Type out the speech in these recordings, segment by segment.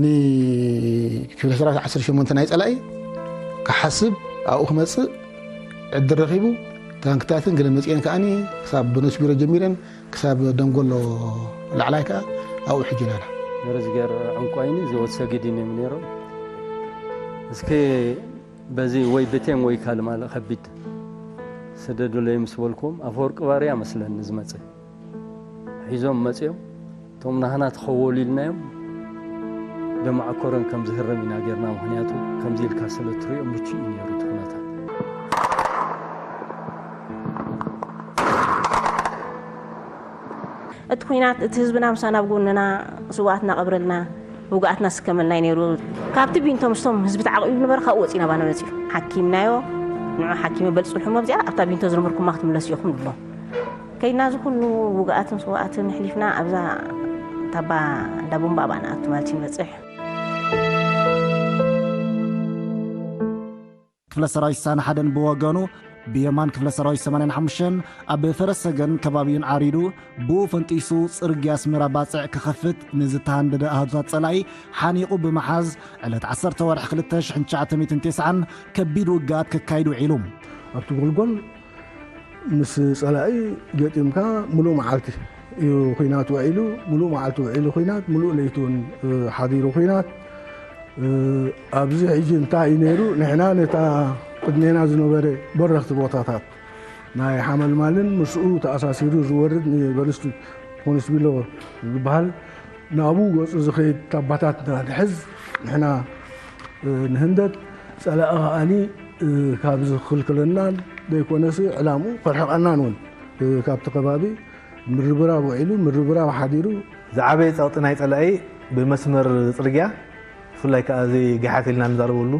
ንክፍለ ሰራዊት ዓሰርተ ሸሞንተ ናይ ጸላኢ ክሓስብ ኣብኡ ክመጽእ ዕድል ረኺቡ፣ ታንክታትን ገለ መጺኤን ከኣኒ ክሳብ በነስቢሮ ጀሚረን ክሳብ ደንጎሎ ላዕላይ ከኣ ኣብኡ ሕጂ ኣለና። ነረዝገር ዕንቋይኒ ዘወሰግድ እዮም ነይሮም። እስከ በዚ ወይ ብቴም ወይ ካልእ ማለ ከቢድ ስደዱለይ ምስ በልኩም ኣፈወርቂ ባርያ መስለኒ ዝመጸ። ሒዞም መጺኦም፣ እቶም ናህና ተኸወሉ ኢልናዮም፣ ደማዕኮረን ከም ዝህረም ኢና ጌርና። ምኽንያቱ ከምዚ ኢልካ ስለ ትሪኦ ምቹእ እዩ ነይሩ እቲ ኩነታት። እቲ ኩናት እቲ ህዝብና ምሳና ኣብ ጎንና ስውኣትና ቀብረልና ውግኣትና ስከመልና እዩ ነይሩ። ካብቲ ቢንቶ ምስቶም ህዝቢ ተዓቂቡ ነበረ ካብኡ ወፂና ባና መፂኡ ሓኪምናዮ። ንዑ ሓኪመ በልፅሑ እሞ ኣብዚኣ ኣብታ ቢንቶ ዝነበርኩማ ክትምለሱ ኢኹም ንብሎ። ከይድና እዚ ኩሉ ውግኣትን ስውኣትን ኣሕሊፍና ኣብዛ ታባ እንዳ ቡምባ ኣብኣ ንኣቱ ማለት እዩ ንበፅሕ። ክፍለ ሰራዊት ሳና ሓደን ብወገኑ ብየማን ክፍለ ሰራዊት ሰማንያን ሓሙሽተን ኣብ ፈረሰገን ከባቢኡን ዓሪዱ ብኡ ፈንጢሱ ጽርግያ ኣስመራ ባጽዕ ክኸፍት ንዝተሃንደደ ኣሃዱታት ጸላኢ ሓኒቑ ብምሓዝ ዕለት ዓሰርተ ወርሒ ክልተ ሽሕን ትሽዓተ ሚእትን ተስዓን ከቢድ ውግኣት ከካይድ ውዒሉ። ኣብቲ ጎልጎል ምስ ጸላኢ ገጢምካ ምሉእ መዓልቲ እዩ ኹናት ውዒሉ፣ ምሉእ መዓልቲ ውዒሉ ኹናት፣ ምሉእ ለይቲ እውን ሓዲሩ ኹናት። ኣብዚ ሕጂ እንታይ እዩ ነይሩ? ንሕና ነታ ቅድሜና ዝነበረ በረኽቲ ቦታታት ናይ ሓመልማልን ምስኡ ተኣሳሲሩ ዝወርድ ንበርስቲ ኮንስቢሎ ዝበሃል ናብኡ ገጹ ዝኸይድ ታባታት ንሕዝ ንሕና ንህንደድ ጸላኢ ከኣኒ ካብ ዝኽልክለናን ዘይኮነሲ ዕላምኡ ከርሕቐናን እውን ካብቲ ከባቢ ምርብራብ ውዒሉ ምርብራብ ሓዲሩ። ዝዓበየ ጸቕጢ ናይ ጸላኢ ብመስመር ጽርግያ ብፍላይ ከኣ እዚ ገሓት ኢልና ንዛረበሉ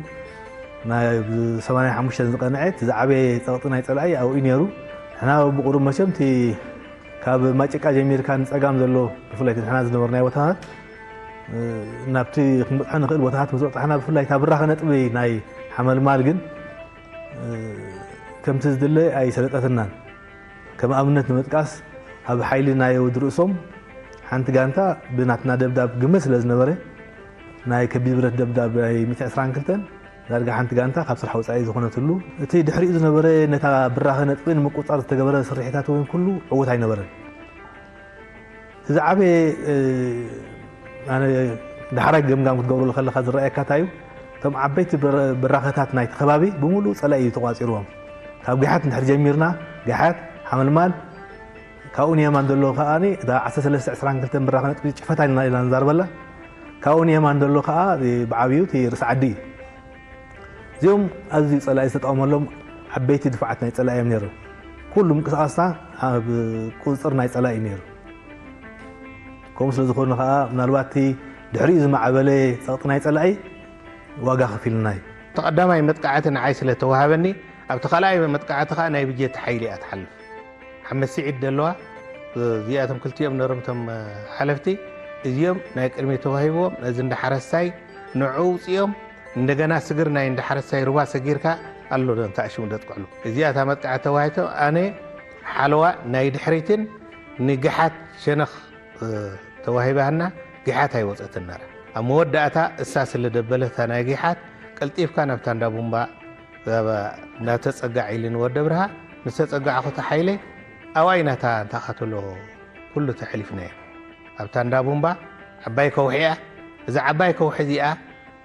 ናይ ሰማንያን ሓሙሽተን ዝቐንዐ እቲ ዝዓበየ ጸቕጢ ናይ ጸላኢ ኣብኡ እዩ ነይሩ። ንሕና ብቑሩብ መቸም እቲ ካብ ማጭቃ ጀሚርካ ንጸጋም ዘሎ ብፍላይ እቲ ንሕና ዝነበርናዮ ቦታታት ናብቲ ክንበጽሖ ንኽእል ቦታታት ምስ በጻሕና ብፍላይ እታ ብራኸ ነጥቢ ናይ ሓመልማል ግን ከምቲ ዝድለ ኣይሰለጠትናን። ከም ኣብነት ንምጥቃስ ኣብ ሓይሊ ናይ ወዲ ርእሶም ሓንቲ ጋንታ ብናትና ደብዳብ ግመ ስለ ዝነበረ ናይ ከቢድ ብረት ደብዳብ ናይ ሚእቲ ዕስራን ክልተን ዳርጋ ሓንቲ ጋንታ ካብ ስራሕ ወፃኢ ዝኾነትሉ እቲ ድሕሪኡ ዝነበረ ነታ ብራኸ ነጥቢ ንምቁፅፃር ዝተገበረ ስርሒታት እውን ኩሉ ዕዉት ኣይነበረን። እቲ ዝዓበየ ኣነ ዳሕራይ ገምጋም ክትገብረሉ ከለካ ዝረኣየካ እንታይ እዩ? እቶም ዓበይቲ ብራኸታት ናይቲ ከባቢ ብምሉእ ፀላኢ እዩ ተቋፂርዎም። ካብ ጋሓት እንድሕር ጀሚርና ጋሓት፣ ሓመልማል፣ ካብኡ ንየማን ዘሎ ከዓ እታ ዓሰርተ ሰለስተ ዕስራን ክልተን ብራኸ ነጥቢ ጭፈታ ኢልና ኢና ንዛርበላ። ካብኡ ንየማን ዘሎ ከዓ ብዓብዩ እቲ ርእሲ ዓዲ እዩ። እዚኦም ኣዝዩ ጸላኢ ዝተጠቐመሎም ዓበይቲ ድፋዓት ናይ ጸላኢ እዮም ነይሮም። ኩሉ ምንቅስቓስና ኣብ ቁጽጽር ናይ ጸላኢ እዩ ነይሩ። ከምኡ ስለ ዝኾነ ከኣ ምናልባት እቲ ድሕሪኡ ዝማዕበለ ጸቕጢ ናይ ጸላኢ ዋጋ ከፊሉና እዩ። እቲ ቀዳማይ መጥቃዕቲ ንዓይ ስለ ተዋሃበኒ ኣብቲ ካልኣይ መጥቃዕቲ ከኣ ናይ ብጀት ሓይሊ እያ ትሓልፍ። ሓመድ ስዒድ ደለዋ እዚኣቶም ክልቲኦም ነሮም እቶም ሓለፍቲ እዚኦም ናይ ቅድሚ ተዋሂብዎም ነዚ እንዳ ሓረስታይ ንዑ ውፅኦም እንደገና ስግር ናይ እንዳ ሓረስታይ ሩባ ሰጊርካ ኣሎ ዶ እንታይ ሽሙ ደጥቅዕሉ እዚኣ እታ መጥቃዕቲ ተዋሂቶም ኣነ ሓለዋ ናይ ድሕሪትን ንግሓት ሸነኽ ተዋሂባህና ግሓት ኣይወፀትን ነራ ኣብ መወዳእታ እሳ ስለ ደበለታ ናይ ግሓት ቀልጢፍካ ናብታ እንዳ ቡምባ እናተጸጋዕ ኢሉ ንወዲ ኣብርሃ ምስ ተጸጋዕኹ እቲ ሓይለይ ኣዋይ ናታ እንተቓተሎ ኩሉ ተሕሊፍናዮ ኣብታ እንዳ ቡምባ ዓባይ ከውሒ እያ እዛ ዓባይ ከውሒ እዚኣ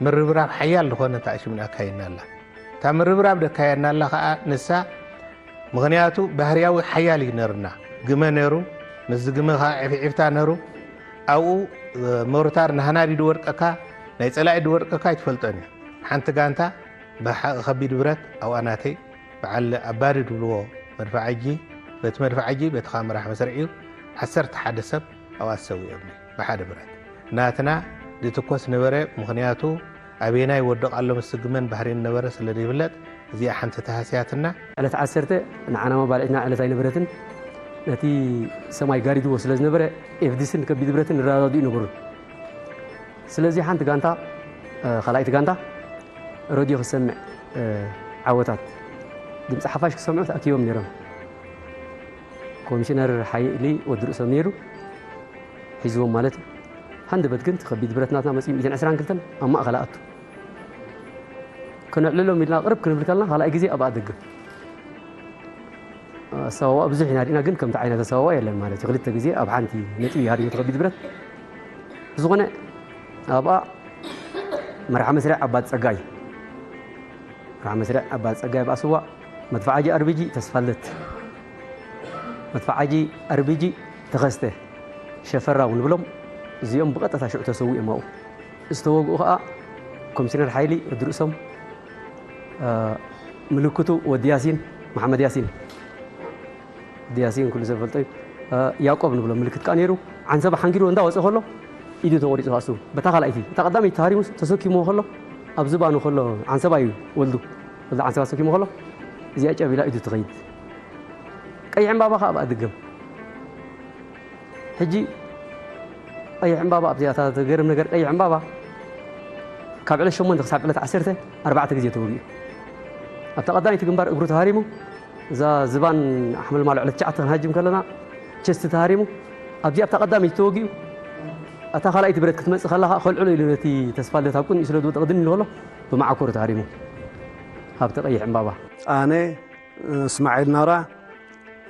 ምርብራብ ሓያል ዝኾነ ተኣሽምና ኣካይድና ኣላ እታ ምርብራብ ደካየድና ኣላ ኸኣ ንሳ ምኽንያቱ ባህርያዊ ሓያል እዩ ነርና ግመ ነሩ ምስዚ ግመ ኸዓ ዕፍዒፍታ ነሩ ኣብኡ ሞርታር ናህና ድዩ ድወድቀካ ናይ ጸላኢ ድወድቀካ ኣይትፈልጦን እዩ ሓንቲ ጋንታ ብሓቂ ከቢድ ብረት ኣብኣ ናተይ በዓል ኣባዲ ድብልዎ መድፋዓጂ በቲ መድፋዓጂ በቲ ካመራ መስርዕዩ ዓሰርተ ሓደ ሰብ ኣብኣ ተሰዊኦምኒ ብሓደ ብረት ናትና ዝትኮስ ነበረ ምኽንያቱ ኣበየናይ ወድቕ ኣሎ ምስግመን ባህሪን ነበረ ስለ ዘይፍለጥ እዚኣ ሓንቲ ተሃስያትና። ዕለት ዓሰርተ ንዓና መባልዒትና ዕለት ኣይነበረትን ነቲ ሰማይ ጋሪድዎ ስለ ዝነበረ ኤፍዲስን ከቢድ ብረትን ንረዳድኡ ነበሩን ስለዚ ሓንቲ ጋንታ ካልኣይቲ ጋንታ ረድዮ ክሰምዕ ዓወታት ድምፂ ሓፋሽ ክሰምዑ ተኣኪቦም ነይሮም ኮሚሽነር ሓይሊ ወዲ ርእሶም ነይሩ ሒዝዎም ማለት እዩ ሃንደበት ግን እቲ ከቢድ ብረት ናትና መጺኡ ሚእትን ዕስራን ክልተን ኣብ ማእከል ኣቱ። ከነዕልሎም ኢልና ቅርብ ክንብል ከለና ካልኣይ ግዜ ኣብኣ ደገም። ኣሰዋዋ ብዙሕ ኢና ርኢና፣ ግን ከምቲ ዓይነት ኣሰዋዋ የለን ማለት እዩ። ክልተ ግዜ ኣብ ሓንቲ ነጥቢ ሃሪሙ እቲ ከቢድ ብረት። ብዝኾነ ኣብኣ መርሓ መስርዕ ኣባት ጸጋይ፣ መርሓ መስርዕ ኣባት ጸጋይ ኣብኣ ስዋእ፣ መድፍዓጂ ኣርቢጂ ተስፋለት፣ መድፍዓጂ ኣርቢጂ ተኸስተ ሸፈራው ንብሎም፣ እዚኦም ብቐጥታ ሽዑ ተሰዊኦም ኣብኡ። ዝተወግኡ ኸኣ ኮሚሽነር ሓይሊ ወዲ ርእሶም፣ እ፣ ምልክቱ ወዲ ያሲን፣ መሓመድ ያሲን፣ ወዲ ያሲን ኩሉ ሰብ ፈልጦ እዩ። እ፣ ያዕቆብ ንብሎ ምልክት ከኣ ነይሩ። ዓንሰባ ሓንጊሩ እንዳወጸ ከሎ ኢዱ ተቖሪጹ ከኣ እሱ። በታ ካልኣይቲ፣ እታ ቀዳመይቲ ተሃሪሙ ተሰኪምዎ ከሎ፣ ኣብ ዝባኑ ከሎ ዓንሰባ እዩ ወልዱ። ወልዱ ዓንሰባ ተሰኪምዎ ከሎ፣ እዚኣ ጨቢላ ኢዱ ትኸይድ። ቀይሕ ዕምባባ ከኣ ኣብኣ ድገም። ሕጂ ቀይሕ ዕምባባ ኣብዚኣ እታ ትገርም ነገር ቀይሕ ዕምባባ ካብ ዕለት ሸሞንተ ክሳብ ዕለት ዓሰርተ ኣርባዕተ ግዜ ተወጊኡ። ኣብታ ቀዳመይቲ ግንባር እግሩ ተሃሪሙ፣ እዛ ዝባን ኣሕመልማሎ ዕለት ትሽዓተ ክንሃጅም ከለና ቸስቲ ተሃሪሙ፣ ኣብዚ ኣብታ ቀዳመይቲ ተወጊኡ፣ ኣታ ካልኣይቲ ብረት ክትመጽእ ከላ ከኣ ከልዕሎ ኢሉ ነቲ ተስፋለት ኣብ ቅድሚኡ ስለ ዝወደቐ ድን ኢሉ ከሎ ብመዓኮሩ ተሃሪሙ። ኣብቲ ቀይሕ ዕምባባ ኣነ እስማዒል ናራ፣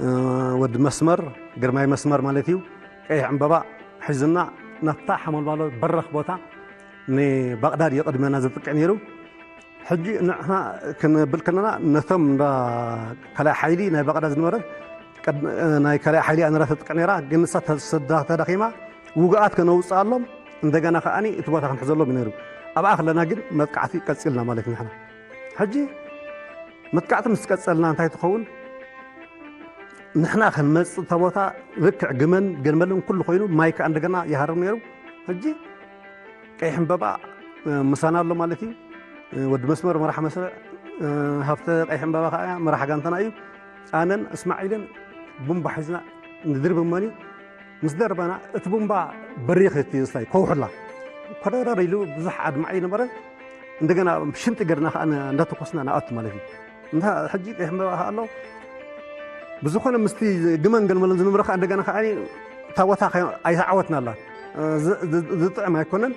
እ፣ ወዲ መስመር፣ ግርማይ መስመር ማለት እዩ። ቀይሕ ዕምባባ ሒዝና ናብታ ሓመልማሎ በረኽ ቦታ ንባቕዳድ የቕድመና ዘጥቅዕ ነይሩ። ሕጂ ንሕና ክንብል ከለና ነቶም እንዳ ካልኣይ ሓይሊ ናይ ባቕዳድ ዝነበረ ቅድሚ፣ እ፣ ናይ ካልኣይ ሓይሊ ኣነራ ተጥቅዕ ነይራ፣ ግን ንሳ ተስ-፣ ተዳ-፣ ተዳኺማ ውግኣት ከነውፅኣሎም እንደገና ከኣኒ እቲ ቦታ ክንሕዘሎም እዩ ነይሩ። ኣብኣ ከለና ግን መጥቃዕቲ ቀፂልና ማለት እዩ ንሕና። ሕጂ መጥቃዕቲ ምስ ቀጸልና እንታይ ትኸውን? ንሕና ክንመጽእ እታ ቦታ ልክዕ ግመን ገልመልን ኩሉ ኮይኑ ማይ ከኣ እንደገና ይሃርም ነይሩ። ሕጂ ቀይሕ ዕምበባ፣ እ፣ ምሳና ኣሎ ማለት እዩ። እ፣ ወዲ መስመር መራሕ መስርዕ፣ እ፣ ሃብተ ቀይሕ ዕምበባ ከኣ መራሕ ጋንታና እዩ። ኣነን እስማዒልን ቡምባ ሒዝና ንድርቢ እሞኒ ምስ ደርበና እቲ ቡምባ በሪኽ እቲ ስታይ ከውሕላ ኮረረር ኢሉ ብዙሕ ኣድማዒ ነበረ። እንደገና ሽንጢ ገርና ከኣ እንዳተኮስና ንኣቱ ማለት እዩ። እንታ ሕጂ ቀይሕ ዕምበባ ከኣ ኣሎ። ብዝኾነ ምስቲ ግመን ገልመለን ዝነበረ ከኣ እንደገና ከኣ እታ ቦታ ከ-፣ ኣይተዓወትናላ። ዝ-፣ ዝ-፣ ዝጥዕም ኣይኮነን።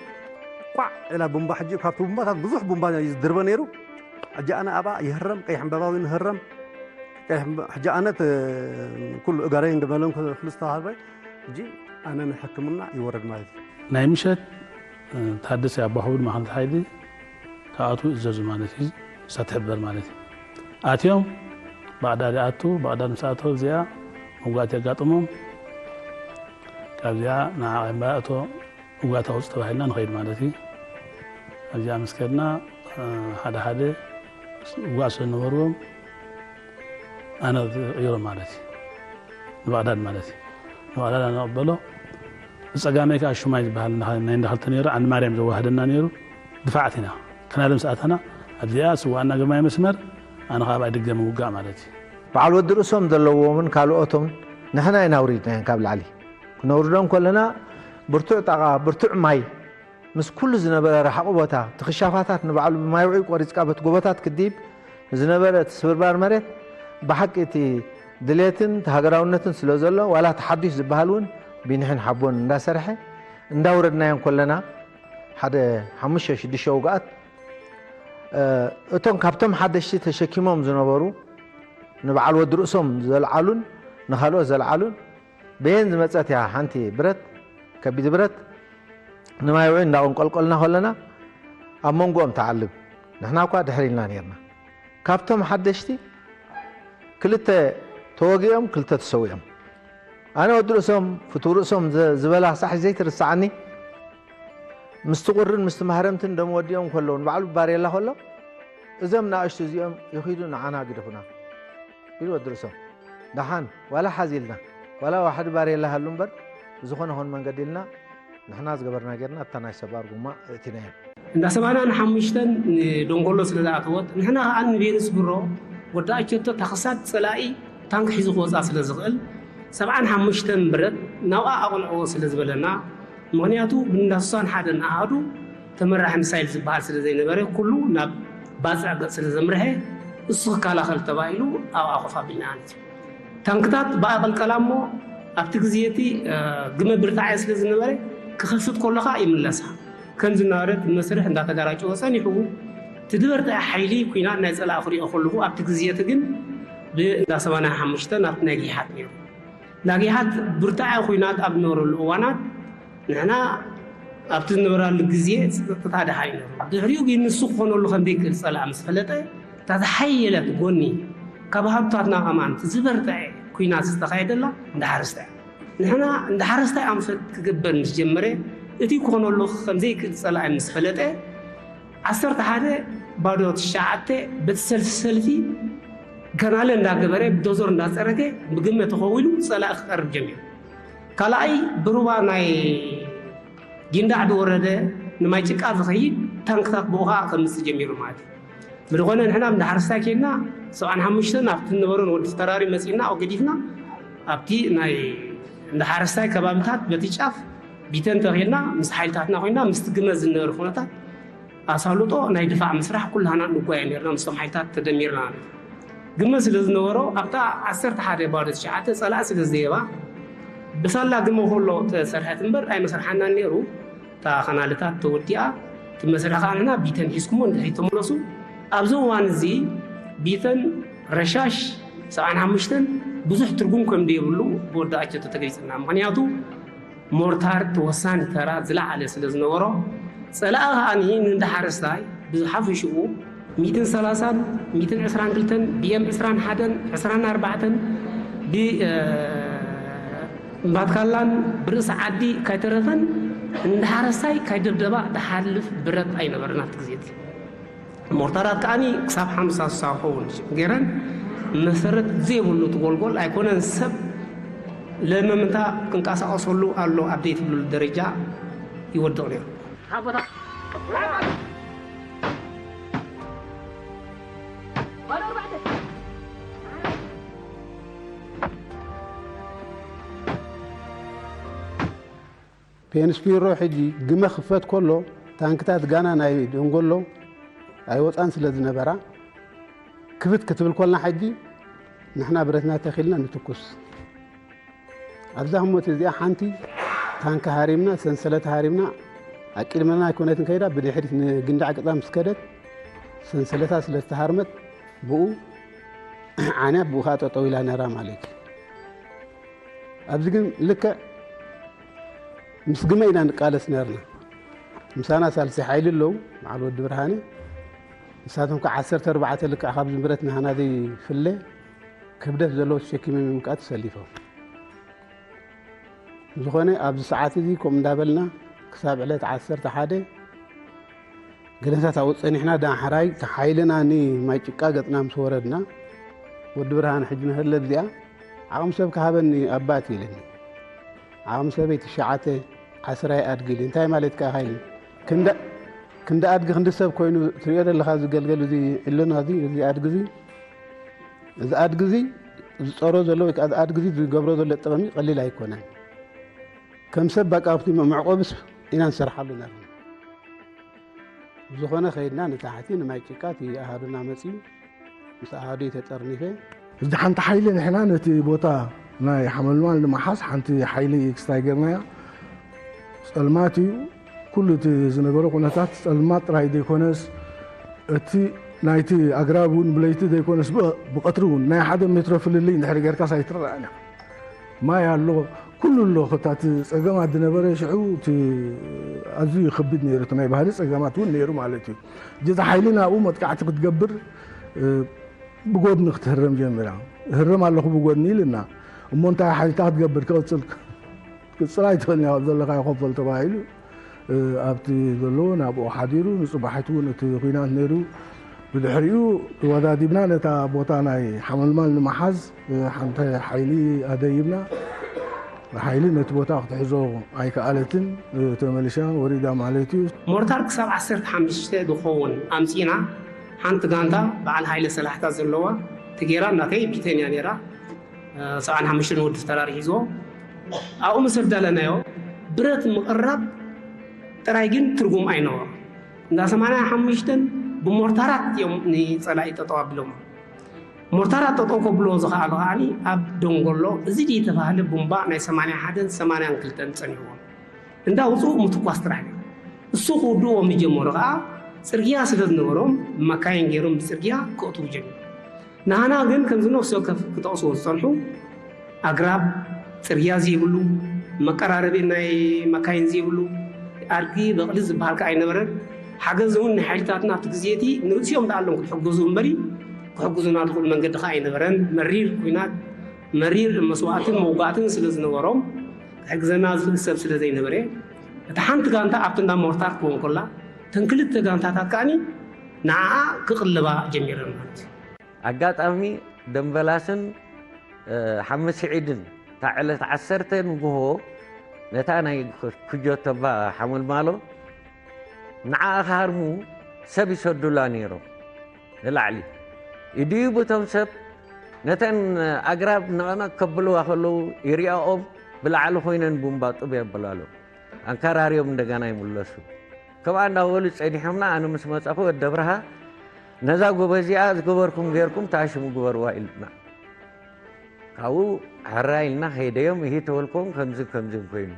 ቋዕ ኢላ ቡምባ ሕጂ ካብቲ ቡምባታት ብዙሕ ቡምባ እዩ ዝድርበ ነይሩ። ሕጂ ኣነ ኣብኣ ይህረም፣ ቀይሕ ዕምበባ እውን ይህረም። ቀይሕ ዕምበ-፣ ሕጂ ኣነ ተ-፣ ኩሉ እጋረይን ገልመለን ኩሉ ዝተዋህበ ሕጂ ኣነ ንሕክምና ይወርድ ማለት እዩ። ናይ ምሸት፣ እ፣ ታደሰ ኣባሁድ ማእኸል ሓይሊ ክኣትዉ እዘዙ ማለት እዩ፣ ንሳ ትሕበር ማለት እዩ። ኣትዮም ባቕዳድ ይኣቱ፣ ባቕዳድ ምስ ኣተው እዚኣ መጓእቲ የጋጥሞም። ካብዚኣ ንዓ ቀይምባ እቶ መጓእቲ ኣውፅ ተባሂልና ንኸይድ ማለት እዩ። ኣብዚኣ ምስ ከድና፣ እ፣ ሓደ ሓደ መጓእቲ ስለ ዝነበርዎም ኣነ ዝቕይሮም ማለት እዩ። ንባቕዳድ ማለት እዩ። ንባቕዳድ ኣነ ኣቕበሎ። ብጸጋመይ ከኣ ሹማይ ዝበሃል እንዳ-፣ ናይ እንዳኸልተ ነይሩ፣ ዓንዲ ማርያም ዘዋህደና ነይሩ። ድፋዓት ኢና። ክናለ ምስ ኣተና፣ ኣብዚኣ ስዋእና ግርማይ መስመር፣ ኣነ ከኣ ኣብኣ ድገም ውጋእ ማለት እዩ። በዓል ወዲ ርእሶም ዘለዎምን ካልኦቶምን ንሕና ኢና ኣውሪድናዮም ካብ ላዕሊ። ክነውርዶም ከለና ብርቱዕ ጣቓ፣ ብርቱዕ ማይ፣ ምስ ኩሉ ዝነበረ ርሓቑ ቦታ፣ እቲ ክሻፋታት ንባዕሉ ብማይ ውዑይ ቆሪጽካ በቲ ጎቦታት ክድይብ ንዝነበረ እቲ ስብርባር መሬት፣ ብሓቂ እቲ ድሌትን እቲ ሃገራውነትን ስለ ዘሎ፣ ዋላ እቲ ሓዱሽ ዝበሃል እውን ቢንሕን ሓቦን እንዳሰርሐ እንዳውረድናዮ እንከለና፣ ሓደ ሓሙሽተ ሽዱሽተ ውግኣት፣ እ፣ እቶም ካብቶም ሓደሽቲ ተሸኪሞም ዝነበሩ ንበዓል ወዲ ርእሶም ዘልዓሉን ንኻልኦት ዘልዓሉን፣ በየን ዝመጸት እያ ሓንቲ ብረት፣ ከቢድ ብረት፣ ንማይ ውዑይ እንዳቐንቆልቆልና ከለና ኣብ መንጎኦም ትዓልብ። ንሕና እኳ ድሕር ኢልና ነይርና። ካብቶም ሓደሽቲ ክልተ ተወጊኦም፣ ክልተ ተሰዊኦም። ኣነ ወዲ ርእሶም፣ ፍቱው ርእሶም ዘ-፣ ዝበላ ሳሕ ዘይትርሰዓኒ፣ ምስቲ ቁርን ምስቲ ማህረምትን ደም ወዲኦም ከለዉ፣ ንባዕሉ ባሬላ ከሎ፣ እዞም ንኣሽቱ እዚኦም ይኺዱ ንዓና ግደፉና ኢሉ ወዲ ርእሶም። ደሓን፣ ዋላ ሓዝ ኢልና፣ ዋላ ዋሕዲ ባሬላ ሃሉ እምበር፣ ብዝኾነ ኾን መንገዲ ኢልና፣ ንሕና ዝገበርና ጌርና፣ ኣብታ ናይ ሰባር ጉማ እእቲናዮም። እንዳ ሰብዓን ሓሙሽተን ንደንጎሎ ስለ ዝኣተወት፣ ንሕና ኸኣ ንቬኑስ ብሮ ወዲ ኣቸቶ፣ ታኽሳድ ጸላኢ ታንክ ሒዙ ክወጻ ስለ ዝኽእል፣ ሰብዓን ሓሙሽተን ብረት ናብኣ ኣቕንዕዎ ስለ ዝበለና፣ ምኽንያቱ ብእንዳ ስሳን ሓደን ኣሃዱ ተመራሒ ሚሳይል ዝበሃል ስለ ዘይነበረ፣ ኩሉ ናብ ባጽዕ ገጽ ስለ ዘምርሐ፣ እሱ ክከላኸል ተባሂሉ ኣብኣ ኮፍ ኣቢልና ማለት እዩ። ታንክታት ብኣቐልቀላ እሞ፣ ኣብቲ ግዜ እቲ፣ እ፣ ግመ ብርታዐ ስለ ዝነበረ፣ ክኸፍት ከሎ ኸዓ ይምለሳ። ከም ዝነበረት መስርሕ እንዳተጋራጨወ ጸኒሑ። እቲ ዝበርትዐ ሓይሊ ኲናት ናይ ጸላኢ ክሪኦ ከለኹ፣ ኣብቲ ግዜ እቲ ግን ብእንዳ ሰማንያ ሓሙሽተ ናብቲ ናይ ጊሓት ነይሩ። እንዳ ጊሓት ብርትዐ ኲናት ኣብ ዝነበረሉ እዋናት ንሕና ኣብቲ ዝነበራሉ ግዜ ጸጥታ ደሃይ ነይሩ። ድሕሪኡ ግን ንሱ ክኾነሉ ከም ዘይክእል ጸላኢ ምስ ፈለጠ፣ እታ ዝሓየለት ጎኒ ካብ ሃብታትና ኣማንቲ ዝበርትዐ ኲናት ዝተኻየደላ እንዳ ሓረስታይ። ንሕና እንዳ ሓረስታይ ኣንፈት ክግበር ምስ ጀመረ፣ እቲ ክኾነሉ ከም ዘይክእል ጸላኢ ምስ ፈለጠ፣ ዓሰርተ ሓደ ባዶ ትሽዓተ በቲ ሰልፊ ሰልፊ ከናለ እንዳገበረ ብዶዞር እንዳጸረገ ብግመ ተኸዊሉ ጸላኢ ክቐርብ ጀሚሩ። ካልኣይ ብሩባ ናይ ጊንዳዕ ዝወረደ ንማይ ጭቃ ዝኸይድ ታንክታት ብኡ ኸዓ ከምጽእ ጀሚሩ ማለት እዩ። ብዝኾነ ንሕና እንዳ ሓረስታይ ኬድና ሰብዓን ሓሙሽተን ኣብቲ ዝነበረ ንወዲ ተራሪ መጺእና ኣብኡ ገዲፍና ኣብቲ ናይ እንዳ ሓረስታይ ከባብታት በቲ ጫፍ ቢተን ተኺልና ምስ ሓይልታትና ኮይና ምስቲ ግመ ዝነበረ ኩነታት ኣሳልጦ ናይ ድፋዕ ምስራሕ ኩላህና ንጓየ ነርና ምስቶም ሓይልታት ተደሚርና። ግመ ስለ ዝነበሮ ኣብታ ዓሰርተ ሓደ ባዶ ትሽዓተ ጸላኢ ስለ ዝደየባ ብሳላ ግመ ከሎ ተሰርሐት እምበር ኣይመሰርሓናን ነይሩ። እታ ካናልታት ተወዲኣ እቲ መስርሕ ከዓ ንሕና ቢተን ሒዝኩሞ እንድሕሪት ተመለሱ። ኣብዚ እዋን እዚ ቢተን ረሻሽ ሰብዓን ሓሙሽተን ብዙሕ ትርጉም ከም ዘይብሉ ብወዲ ኣቸቶ ተገሊፅና። ምክንያቱ ሞርታር ተወሳኒ ተራ ዝለዓለ ስለ ዝነበሮ፣ ጸላኢ ከኣ ንእንዳ ሓረስታይ ብዝሓፈሽኡ ሚእትን ሰላሳን ሚእትን ዕስራን ክልተን ቢኤም ዕስራን ሓደን ዕስራን ኣርባዕተን ብ፣ እ፣ እምባትካላን ብርእሲ ዓዲ ካይተረፈን እንዳ ሓረስታይ ካይደብደባ ዝሓልፍ ብረት ኣይነበረን ኣብቲ ግዜ እቲ። ሞርታራት ከኣኒ ክሳብ ሓምሳ ስሳ ክኸውን ገይረን መሰረት ዘይብሉ እቲ ጎልጎል ኣይኮነን ሰብ ለመምንታ ክንቀሳቐሰሉ ኣሎ ኣብ ዘይትብሉ ደረጃ ይወድቕ ነይሩ። ፔንስፒሮ ሕጂ ግመ ክፈት ከሎ ታንክታት ጋና ናይ ደንጎሎ ኣይወፃን ስለ ዝነበራ ክፍት ክትብል ኮልና ሕጂ ንሕና ብረትና ተኺልና ንትኩስ። ኣብዛ ህሞት እዚኣ ሓንቲ ታንኪ ሃሪምና፣ ሰንሰለት ሃሪምና፣ ኣቂድመና ኣይኮነትን ከይዳ ብድሕሪት ንግንዳዕ ቅፃ ምስ ከደት ሰንሰለታ ስለ ዝተሃርመት ብኡ ዓንያ ብኡ ከዓ ጠጠው ኢላ ነራ ማለት እዩ። ኣብዚ ግን ልክዕ ምስ ግመ ኢና ንቃለስ ነርና። ምሳና ሳልሲ ሓይሊ ኣለዉ፣ በዓል ወዲ ብርሃነ። ንሳቶም ከዓ ዓሰርተ ኣርባዕተ ልክዕ ካብ ዝምረት ናህና ዘይፍለ ክብደት ዘለዎ ተሸኪሞም እዮም ከዓ ተሰሊፎም። ዝኾነ ኣብዚ ሰዓት እዚ ከምኡ እንዳበልና ክሳብ ዕለት ዓሰርተ ሓደ ገለታት ኣብኡ ጸኒሕና ዳሕራይ ሓይልና ንማይ ጭቃ ገጽና ምስ ወረድና ወዲ ብርሃን ሕጂ ንህለብ እዚኣ ዓቕሚ ሰብ ክሃበኒ ኣባት ኢልኒ። ዓቕሚ ሰበይ ትሽዓተ ዓስራይ ኣድጊ ኢሊ እንታይ ማለት ከኣ ሃይሊ ክንደ ኣድጊ ክንዲ ሰብ ኮይኑ ትሪኦ ዘለኻ እዚ ገልገል እዚ ዕልና እዚ እዚ ኣድጊ እዚ እዚ ኣድጊ እዚ ዝፀሮ ዘሎ ወይ ከዓ እዚ ኣድጊ እዚ ዝገብሮ ዘሎ ጥቕሚ ቀሊል ኣይኮነን። ከም ሰብ በቃ ኣብቲ መዕቆብስ ኢና ንሰርሓሉ ነርና። ብዝኾነ ከይድና ንታሕቲ ንማይ ጭቃ እቲ ኣሃዱና መፅዩ ምስ ኣሃዱ ተጠርኒፈ። እዚ ሓንቲ ሓይሊ ንሕና ነቲ ቦታ ናይ ሓመልማል ንምሓዝ ሓንቲ ሓይሊ ክስታይ ገርናያ። ፀልማት እዩ ኩሉ እቲ ዝነበረ ኩነታት ፀልማት ጥራይ ዘይኮነስ እቲ ናይቲ ኣግራብ እውን ብለይቲ ዘይኮነስ ብቐትሪ እውን ናይ ሓደ ሜትሮ ፍልልይ እንድሕር ጌርካስ ኣይትረኣን ኢኻ። ማይ ኣሎ ኩሉ ኣሎ ከታ እቲ ፀገማት ዝነበረ ሽዑ እቲ ኣዝዩ ይኸብድ ነይሩ እቲ ናይ ባህሪ ፀገማት እውን ነይሩ ማለት እዩ። ጀዛ ሓይሊ ናብኡ መጥቃዕቲ ክትገብር ብጎድኒ ክትህረም ጀሚራ። እህረም ኣለኹ ብጎድኒ ኢልና እሞ እንታይ ሓይልታ ክትገብር ክቕፅል ክቕፅል ኣይትኽእልን ኢኻ ዘለኻዮ ኮፈል ተባሂሉ ኣብቲ ዘለዎ ናብኡ ሓዲሩ ንፅባሒት እውን እቲ ኲናት ነይሩ። ብድሕሪኡ ተወዳዲብና ነታ ቦታ ናይ ሓመልማል ንምሓዝ ሓንቲ ሓይሊ ኣደይብና ሓይሊ ነቲ ቦታ ክትሕዞ ኣይከኣለትን ተመሊሻ ወሪዳ ማለት እዩ። ሞርታር ክሳብ ዓሰርተ ሓሙሽተ ዝኸውን ኣምፂና ሓንቲ ጋንታ በዓል ሃይለ ሰላሕታ ዘለዋ ትጌራ እናተይ ቢተንያ ነይራ። ሰብዓን ሓሙሽተን ወዲ ተራሪ ሒዝዎ ኣብኡ ምስ ኣዳለናዮ ብረት ምቕራብ ጥራይ ግን ትርጉም ኣይነበሮ። እንዳ ሰማንያ ሓሙሽተን ብሞርታራት እዮም ንፀላኢ ጠጠው ኣቢሎም። ሞርታራት ጠጠው ከብልዎ ዝኸኣሉ ከዓኒ ኣብ ደንጎሎ እዚ ድዩ የተባህለ ቡምባ ናይ ሰማንያ ሓደን ሰማንያን ክልተን ጸኒሕዎም። እንዳውፅኡ ምትኳስ ጥራሕ እዩ። እሱ ክውድእዎ ምጀመሩ ከዓ ፅርግያ ስለ ዝነበሮም መካይን ገይሮም ብፅርግያ ክእትዉ ጀሚሩ። ንሃና ግን ከምዚ ነፍሲ ወከፍ ክጠቕስዎ ዝፀንሑ ኣግራብ፣ ፅርግያ ዘይብሉ፣ መቀራረቢ ናይ መካይን ዘይብሉ፣ ኣድጊ በቕሊ ዝበሃል ከዓ ኣይነበረን። ሓገዝ እውን ንሓይልታትና ኣብቲ ግዜ እቲ ንርእሲኦም ደኣ ኣለዎም ክትሕገዙ እምበሪ ክሕግዙና ዝኽእሉ መንገዲ ከዓ ኣይነበረን። መሪር ኲናት፣ መሪር መስዋእትን መውጋእትን ስለ ዝነበሮም ክሕግዘና ዝኽእል ሰብ ስለ ዘይነበረ፣ እታ ሓንቲ ጋንታ ኣብቲ እንዳ ሞርታር ክኸውን ከላ፣ እተን ክልተ ጋንታታት ከኣኒ ንዓኣ ክቕልባ ጀሚረን ማለት እዩ። ኣጋጣሚ ደምበላስን ሓምስዒድን እታ ዕለት ዓሰርተ ንግሆ ነታ ናይ ኩጆቶባ ሓመልማሎ ንዓኣ ክሃርሙ ሰብ ይሰዱላ ነይሮም። ንላዕሊ ይድይቡ እቶም ሰብ ነተን ኣግራብ ነቐነቕ ከብልዋ ከለዉ ይሪኣኦም ብላዕሊ ኮይነን ቡምባ ጡብ የብላሉ። ኣንከራርዮም እንደገና ይምለሱ። ከምኣ እንዳበሉ ጸኒሖምና። ኣነ ምስ መጻኹ ወዲ ኣብርሃ ነዛ ጎበ እዚኣ ዝገበርኩም ጌርኩም ታሽሙ ግበርዋ ኢልና። ካብኡ ሕራይ ኢልና ከይደዮም ይሂ ተበልኮም ከምዚ ከምዚ ኮይኑ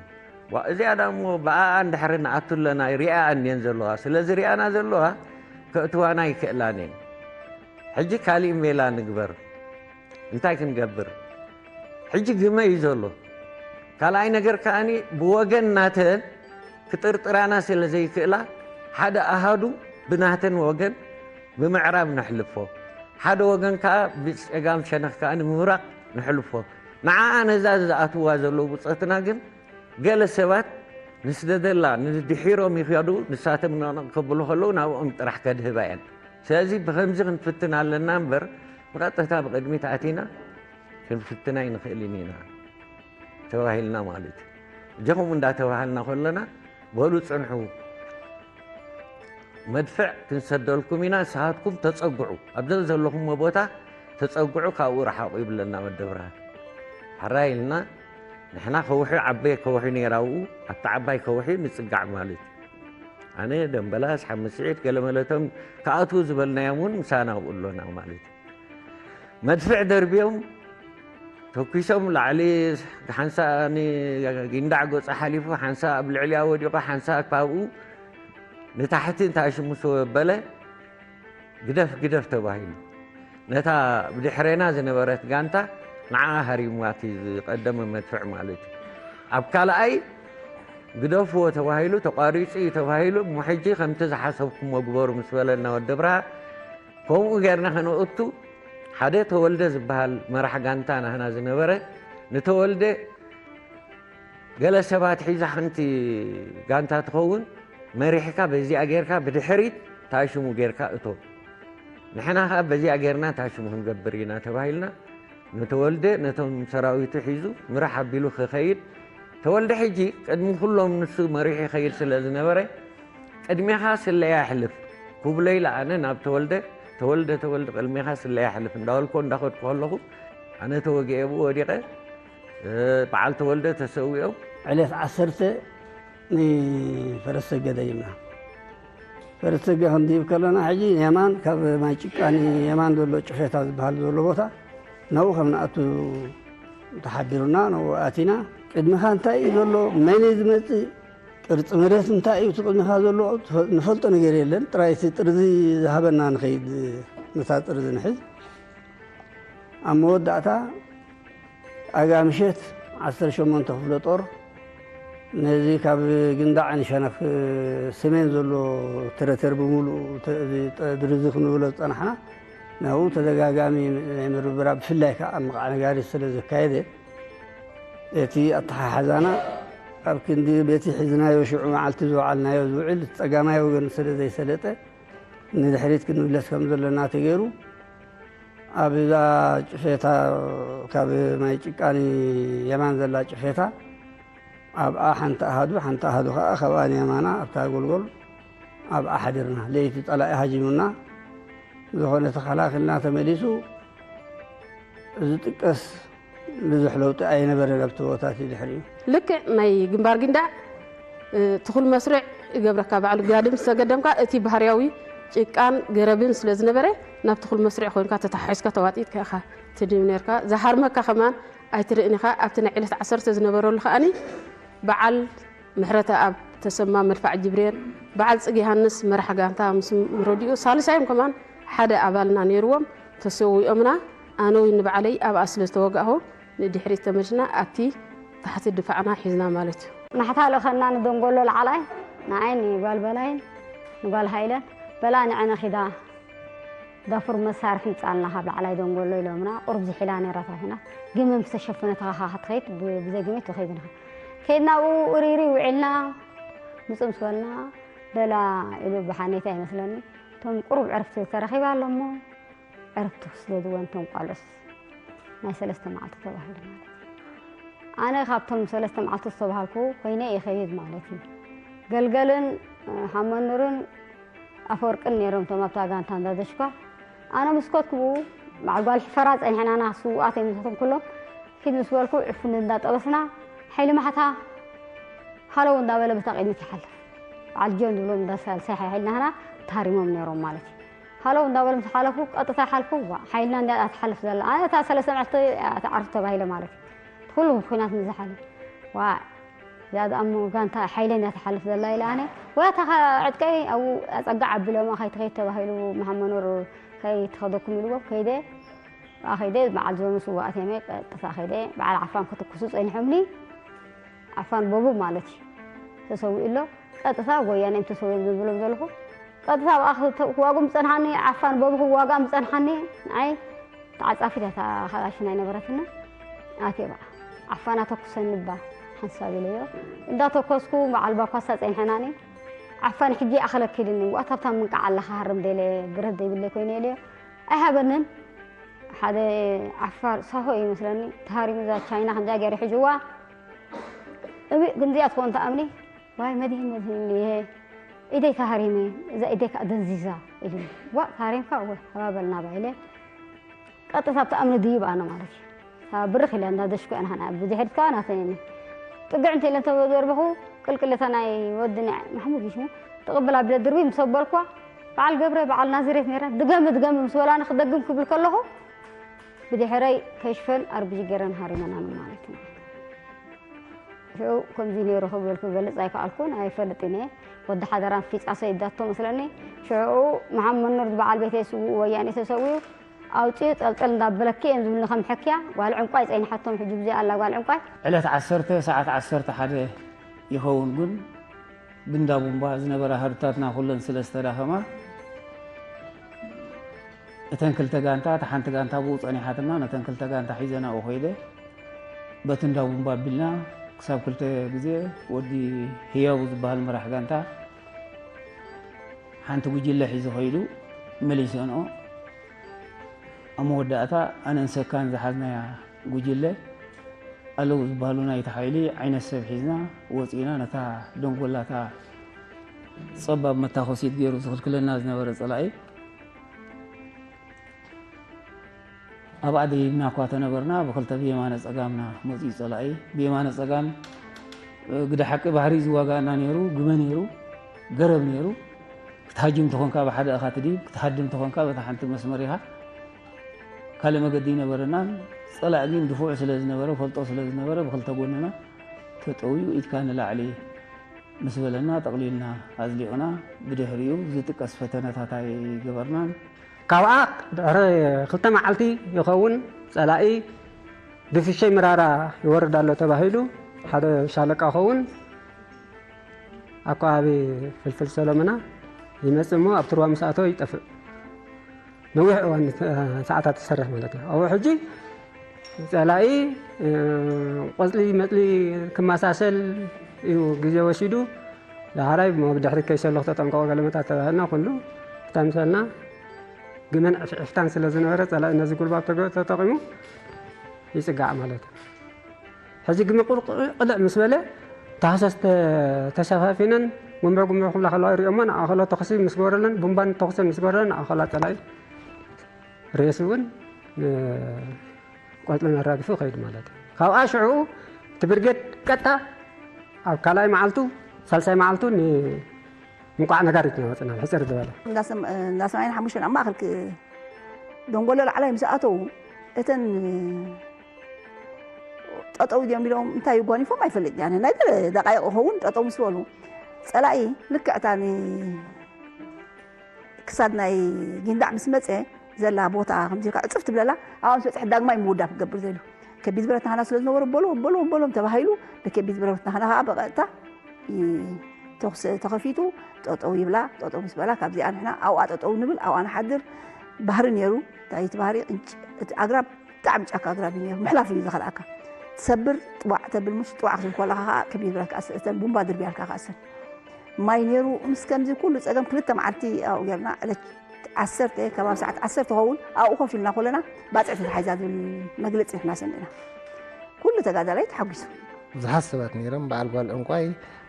ዋ እዚኣ ዳሞ ብኣኣ እንድሕሪ ንኣቱ ኣለና ሪኣ ኣንየን ዘለዋ ስለዚ ሪኣና ዘለዋ ከእትዋና ይክእላን እየን። ሕጂ ካሊእ ሜላ ንግበር። እንታይ ክንገብር? ሕጂ ግመ እዩ ዘሎ። ካልኣይ ነገር ከኣኒ ብወገን ናተን ክጥርጥራና ስለ ዘይክእላ ሓደ ኣሃዱ ብናተን ወገን ብምዕራብ ነሕልፎ፣ ሓደ ወገን ከኣ ብጸጋም ሸነኽ ከኣ ንምብራቕ ነሕልፎ። ንዓኣ ነዛ ዝኣትዋ ዘለዉ ብጾትና ግን ገለ ሰባት ንስደደላ ንድሒሮም ይኸዱ፣ ንሳቶም ነቕነቕ ከብሉ ከለዉ ናብኦም ጥራሕ ከድህባ እየን። ስለዚ ብኸምዚ ክንፍትን ኣለና እምበር ብቐጥታ ብቕድሚት ኣቲና ክንፍትና ኣይንኽእልን ኢና ተባሂልና ማለት እዩ። እጀኹም እንዳተባሃልና ከለና በሉ ጽንሑ መድፍዕ ክንሰደልኩም ኢና ንስኻትኩም ተጸግዑ ኣብ ዘለኹምዎ ቦታ ተጸግዑ ካብኡ ረሓቑ ይብለና ወዲ ኣብርሃ። ሕራይ ኢልና ንሕና ከውሒ ዓበይ ከውሒ ነይራ ኣብኡ ኣብቲ ዓባይ ከውሒ ንጽጋዕ ማለት እዩ። ኣነ ደምበላስ ሓምስዒድ ገለመለቶም ክኣትዉ ዝበልናዮም እውን ምሳና ኣብኡ ኣሎና ማለት እዩ። መድፍዕ ደርብዮም ተኲሶም ላዕሊ ሓንሳእ ጊንዳዕ ገጹ ሓሊፉ ሓንሳእ ኣብ ልዕሊኣ ወዲቑ ሓንሳእ ካብኡ ንታሕቲ እንታይ ሽሙ ስወ በለ ግደፍ ግደፍ ተባሂሉ ነታ ብድሕሬና ዝነበረት ጋንታ ንዓ ሃሪምዋ እቲ ዝቀደመ መድፍዕ ማለት እዩ። ኣብ ካልኣይ ግደፍዎ ተባሂሉ ተቋሪፁ እዩ ተባሂሉ እሞ ሕጂ ከምቲ ዝሓሰብኩሞ ግበሩ ምስ በለና ወዲ ኣብርሃ ከምኡ ጌርና ከነእቱ ሓደ ተወልደ ዝበሃል መራሕ ጋንታ ናህና ዝነበረ ንተወልደ ገለ ሰባት ሒዛ ሓንቲ ጋንታ ትኸውን መሪሕካ በዚኣ ጌርካ ብድሕሪት ታሽሙ ጌርካ እቶ ንሕና ከዓ በዚኣ ጌርና ታሽሙ ክንገብር ኢና ተባሂልና ንተወልደ ነቶም ሰራዊቱ ሒዙ ምራሕ ኣቢሉ ክኸይድ ተወልደ ሕጂ ቅድሚ ኩሎም ንሱ መሪሑ ይኸይድ ስለ ዝነበረ ቅድሜኻ ስለያ ኣሕልፍ ክብሎ ኢለ ኣነ ናብ ተወልደ ተወልደ ተወልደ ቅድሜኻ ስለያ ኣሕልፍ እንዳበልኮ እንዳኸድኩ ከለኹ ኣነ ተወጊኤ ብኡ ወዲቐ በዓል ተወልደ ተሰዊኦም ዕለት ዓሰርተ ንፈረስ ሰገ ደይብና ፈረስ ሰገ ክንድይብ ከለና ሕጂ የማን ካብ ማይ ጭቃኒ የማን ዘሎ ጭፌታ ዝበሃል ዘሎ ቦታ ናብኡ ከም ንኣቱ ተሓቢሩና ናብኡ ኣቲና ቅድሚኻ እንታይ እዩ ዘሎ መን እዩ ዝመፅእ ቅርፂ መሬት እንታይ እዩ እቲ ቅድሚኻ ዘሎ ንፈልጦ ነገር የለን ጥራይ እቲ ጥርዚ ዝሃበና ንኸይድ ነታ ጥርዚ ንሕዝ ኣብ መወዳእታ ኣጋ ምሸት ዓሰርተ ሸሞንተ ክፍለ ጦር ነዚ ካብ ግንዳዕ ንሸነኽ ሰሜን ዘሎ ተረተር ብምሉኡ ድርዚ ክንብሎ ዝፀናሕና ናብኡ ተደጋጋሚ ናይ ምርብራብ ብፍላይ ከዓ ኣብ መቃዕ ነጋሪት ስለ ዘካየደ እቲ ኣተሓሓዛና ኣብ ክንዲ በቲ ሒዝናዮ ሽዑ መዓልቲ ዝወዓልናዮ ዝውዕል ፀጋማይ ወገን ስለ ዘይሰለጠ ንድሕሪት ክንምለስ ከም ዘለና ተገይሩ ኣብዛ ጭፌታ ካብ ማይ ጭቃኒ የማን ዘላ ጭፌታ ኣብኣ ሓንቲ ኣሃዱ ሓንቲ ኣሃዱ ከዓ ካብኣ ንየማና ኣብታ ጎልጎል ኣብኣ ሓዲርና ለይቲ ፀላኢ ሃጂሙና ዝኾነ ተኸላኺልና ተመሊሱ ዝጥቀስ ብዙሕ ለውጢ ኣይነበረን ኣብቲ ቦታ እቲ ድሕሪኡ። ልክዕ ናይ ግንባር ጊንዳዕ ትኹል መስርዕ ይገብረካ ባዕሉ ጋድም ዝተገደምካ እቲ ባህርያዊ ጭቃን ገረብን ስለ ዝነበረ ናብ ትኹል መስርዕ ኮይንካ ተተሓሒዝካ ተዋጢጥካ ኢኻ ትድይብ ነርካ ዝሃርመካ ከማን ኣይትርእን ኢኻ ኣብቲ ናይ ዕለት ዓሰርተ ዝነበረሉ ከኣኒ በዓል ምሕረተኣብ ተሰማ፣ መድፋዕ ጅብሬን፣ በዓል ጽጌ ዮሃንስ፣ መራሕ ጋንታ፣ ምስ ረዲኡ ሳልሳዮም ከማን ሓደ ኣባልና ነይርዎም፣ ተሰዊኦምና። ኣነ እውን ንባዕለይ ኣብኣ ስለ ዝተወጋእኹ፣ ንድሕሪት ተመልስና ኣብቲ ታሕቲ ድፋዕና ሒዝና ማለት እዩ። ናሕታ ልእኸና ንደንጎሎ ላዕላይ፣ ንዓይን ንጓል በላይን ንጓል ሃይለን፣ በላ ንዐነ ኺዳ ዳፉር መሳርሒ ምጻልና ካብ ላዕላይ ደንጎሎ ኢሎምና። ቁሩብ ዝሒላ ነይራ እታ ኹናት። ግመ ምስ ተሸፈነት ኢኻ ክትኸይድ፣ ብ-፣ ብዘይ ግመ ኣይትኸይድን ኢኻ። ከይድና ኣብኡ እሪሪ ውዒልና፣ ምጽእ ምስ በልና፣ በላ ኢሉ ብሓኔታ ይመስለኒ። እቶም ቁሩብ ዕረፍቲ ተረኺባ ኣሎ እሞ፣ ዕረፍቲ ክስደድወን እቶም ቋልዑስ ናይ ሰለስተ መዓልቲ ተባሂሉ ማለት እዩ። ኣነ ካብቶም ሰለስተ መዓልቲ ዝተባሃልኩ ኮይነ እየ ከይድ ማለት እዩ። ገልገልን፣ እ፣ ሓመኑርን ኣፈወርቅን ነይሮም እቶም ኣብታ ጋንታ እንዳ ደሽኳ። ኣነ ምስ ከድኩ ብኡ በዓል ጓል ሕፈራ ጸኒሕናና ስውኣት እዮም ዝኹን ኩሎም። ኪድ ምስ በልኩ ዕፉን እንዳጠበስና ሓይሊ ማሕታ ሃለው እንዳበለ በታ ቅድሚት ይሓልፍ። በዓል ጆን ዝብሎም እንዳ ሳልሳይ ሓይልናህና ተሃሪሞም ነይሮም ማለት እዩ። ሃለው እንዳበሉ ምስ ሓለፉ ቀጥታ ሓልፉ። ዋ፣ ሓይልና እንዲያ እያ ትሓልፍ ዘላ። ኣነ እታ ሰለስተ መዓልቲ እያ ትዓርፍ ተባሂለ ማለት እዩ። ኩሉ ኩናት ንዝሓለ። ዋ፣ እዚኣ ደኣ እሞ ጋንታ ሓይለን እያ ትሓልፍ ዘላ ኢለ ኣነ። ወይ እታ ኸ ዕጥቀይ ኣብኡ ኣጸጋ ዓቢሎማ ከይትኸይድ ተባሂሉ መሓመድ ኑር ከይትኸደኩም ኢልዎ ከይደ። ብኣ ከይደ በዓል ዞኑ ስዋኣት የመ ቀጥታ ከይደ። በዓል ዓፋን ክትኩሱ ጸኒሖምኒ። ዓፋን ቦቡ ማለት እዩ። ተሰዊኡ ኣሎ። ቀጥታ ወያነ እዮም ተሰዊኦም ዝብሎም ዘለኹ። ቀጥታ ብኣ ክተ-፣ ክዋግኦም ዝጸንሓኒ፣ ዓፋን ቦቡ ክዋግኦም ዝጸንሓኒ፣ ንዓይ ተዓጻፊት እያ እታ ካላሽን ኣይነበረትኒ። ኣትየ ብኣ። ዓፋን ኣተኩሰኒ እባ ሓንሳብ ኢለዮ። እንዳተኮስኩ በዓል ባኳሳ ጸኒሐናኒ። ዓፋን ሕጂ ይኣኽለኪ ኢሉኒ። ዋእ፣ ታብታ ምንቃዕ ኣለኻ ሃርም ደለ ብረት ዘይብለይ ኮይነ ኢለዮ። ኣይሃበንን። ሓደ ዓፋር ሳሆ እዩ ይመስለኒ። ተሃሪሙ እዛ ቻይና ክንዲኣ ገይሩ ሒጅዋ። እቢ ክንዲኣ ትኸውን ተኣምኒ። ዋይ መድህን መድህን ኢለ፣ ኢደይ ተሃሪመ፣ እዛ ኢደይ ከዓ ደንዚዛ ኢሉኒ። ዋእ፣ ተሃሪምካ? እወ፣ ሃባ በል ናባ ኢለ። ቀጥታ ኣብቲ ኣምኒ ድይብ ኣነ ማለት እዩ። እታ ብርኽ ኢለ እንዳ ደሽኮ እያ ንሓና፣ ብድሕሪት ከዓ ናተን እየን። ጥግዕ እንተ ኢለ እንተ ዘርበኹ፣ ቅልቅል እታ ናይ ወዲ ናይ ማሕሙድ እዩ ሽሙ፣ ጥቕብል ኣቢለ ድርቢ ምስ ኣበልኳ፣ በዓል ገብረ፣ በዓል ናዝሬት ነይራ፣ ድገሚ፣ ድገሚ ምስ በላኒ ክደግም ክብል ከለኹ፣ ብድሕረይ ከሽፈን ኣርቢጂ ገይረን ሃሪመናኒ ማለት እዩ። ሽዑ ከምዚ ነይሩ ክብል ክገልጽ ኣይከኣልኩን፣ ኣይፈልጥን እየ። ወዲ ሓደራን ፊጻ ሰይዳቶ መስለኒ። ሽዑ መሓመድ ኑር ዝበዓል ቤተይ ስዉእ ወያኔ ተሰዊኡ ኣውጺኡ ጠልጠል እንዳበለኪ እዮም ዝብልኒ ከም ሕክያ። ጓል ዕንቋይ ጸኒሓቶም ሕጂ ብዚኣ ኣላ ጓል ዕንቋይ። ዕለት ዓሰርተ ሰዓት ዓሰርተ ሓደ ይኸውን ግን ብንዳ ቡምባ ዝነበራ ሃዱታትና ኩለን ስለ ዝተዳኸማ እተን ክልተ ጋንታ፣ እታ ሓንቲ ጋንታ ብኡ ጸኒሓትና፣ ነተን ክልተ ጋንታ ሒዘ ናብኡ ከይደ። በቲ እንዳ ቡምባ ኣቢልና ክሳብ ክልተ ግዜ ወዲ ህያቡ ዝበሃል መራሕ ጋንታ ሓንቲ ጉጅለ ሒዙ ከይዱ መሊሰንኦ። ኣብ መወዳእታ ኣነን ሰካን ዝሓዝናያ ጉጅለ ኣለዉ ዝበሃሉ ናይቲ ሓይሊ ዓይነት ሰብ ሒዝና ወጺእና ነታ ደንጎላታ ጸባብ መታኾሲት ገይሩ ዝኽልክለና ዝነበረ ጸላኢ ኣብኣ ደይብና እኳ ተነበርና፣ ብኽልተ ብየማነ ጸጋምና መጺኡ ጸላኢ። ብየማነ ጸጋም፣ እ፣ ግደ ሓቂ ባህሪ ዝዋጋእና ነይሩ፣ ግመ ነይሩ፣ ገረብ ነይሩ። ክትሃጅም ተኾንካ ብሓደ ኢኻ ትድይብ፣ ክትሃድም ተኾንካ በታ ሓንቲ መስመር ኢኻ። ካልእ መገዲ ኣይነበረናን። ጸላኢ ግን ድፉዕ ስለ ዝነበረ፣ ፈልጦ ስለ ዝነበረ፣ ብኽልተ ጎንና ተጠውዩ ኢድካ ንላዕሊ ምስ በለና፣ ጠቕሊልና ኣዝሊቕና፣ ብድሕሪኡ ዝጥቀስ ፈተነታት ኣይገበርናን። ካብኣ ድሕሪ ክልተ መዓልቲ ይኸውን ጸላኢ ድፍሸይ ምራራ ይወርድ ኣሎ ተባሂሉ፣ ሓደ ሻለቃ ይኸውን ኣብ ከባቢ ፍልፍል ሰሎምና ይመጽእ እሞ ኣብ ትርዋ ምስ ኣተወ ይጠፍእ። ነዊሕ እዋን፣ እ፣ ሰዓታት ይሰርሕ ማለት እዩ። ኣብኡ ሕጂ ጸላኢ፣ እ፣ ቆጽሊ መጽሊ ክመሳሰል እዩ ግዜ ወሲዱ። ዳሕራይ እሞ ብድሕሪት ከይሰለኹ ተጠንቀቑ ገለመታት ተባሂልና ኩሉ ክተምሰልና ግመን ዕፍዕፍታን ስለ ዝነበረ ጸላኢ ነዚ ጉልባብ ተገ-፣ ተጠቒሙ ይጽጋዕ ማለት እዩ። ሕጂ ግመ ቁልቁ-፣ ቅልዕ ምስ በለ ተሃሰስ ተ-፣ ተሸፋፊነን ጉምበ ጉምበ ክብላ ከለዋ ይሪኦሞ ንኣኸሎ ተኹሲ ምስ ገበረለን ቡምባን ተኹሰን ምስ ገበረለን ንኣኸላ ጸላኢ ሬስ እውን እ፣ ቆጽልን ኣራጊፉ ይኸይድ ማለት እዩ። ካብኣ ሽዑ እቲ ብርጌድ ቀጥታ ኣብ ካልኣይ መዓልቱ ሳልሳይ መዓልቱ ን-፣ እንቋዕ ነጋሪት ኢና ወፅና፣ ሕፅር ዝበለ። እንዳሰም-፣ እንዳሰማይና ሓሙሽተን ኣብ ማእኸል ክ-፣ ደንጎሎ ላዕላይ ምስ ኣተዉ እተን ጠጠው ድዮም ኢሎም እንታይ ይጓኒፎም ኣይፈልጥን እየ። ናይ ገለ ደቃይቕ ክኸውን ጠጠው ምስ በሉ፣ ጸላኢ ልክዕ እታ ን-፣ ክሳድ ናይ ጊንዳዕ ምስ መጸ ዘላ ቦታ ከምዚ ኢልካ ዕጽፍ ትብለላ፣ ኣብኣ ምስ በጽሐ ዳግማይ ምውዳብ ክገብር ዘልዩ። ከቢድ ብረት ናህና ስለ ዝነበሩ፣ በሎ፣ በሎ፣ በሎም ተባሂሉ፣ ብከቢድ ብረት ናህና ከኣ ብቐጥታ ይ-፣ ተኹሲ ተኸፊቱ፣ ጠጠው ይብላ። ጠጠው ምስ በላ፣ ካብዚኣ ንሕና ኣብኣ ጠጠው ንብል፣ ኣብኣ ንሓድር። ባህሪ ነይሩ። እንታይ እቲ ባህሪ? ቅንጭ-፣ እቲ ኣግራብ ብጣዕሚ ጫካ ኣግራብ እዩ ነይሩ። ምሕላፍ እዩ ዝኸልኣካ። ትሰብር፣ ጥዋዕ ተብል፣ ምሽ ጥዋዕ ክትብል ከለኻ ከኣ ከቢድ ብረት ከኣ እተን ቡምባ ድርብያልካ ከኣ እተን። ማይ ነይሩ። ምስ ከምዚ ኩሉ ጸገም ክልተ መዓልቲ ኣብኡ ጌርና። ዕለት ዓሰርተ፣ ከባቢ ሰዓት ዓሰርተ ክኸውን ኣብኡ ኮፍ ኢልና ከለና፣ ባጽዕ ተታሒዛ ዝብል መግለጺ ንሕና ሰሚዕና። ኩሉ ተጋዳላይ ተሓጒሱ። ብዙሓት ሰባት ነይሮም። በዓል ጓል ዕንቋይ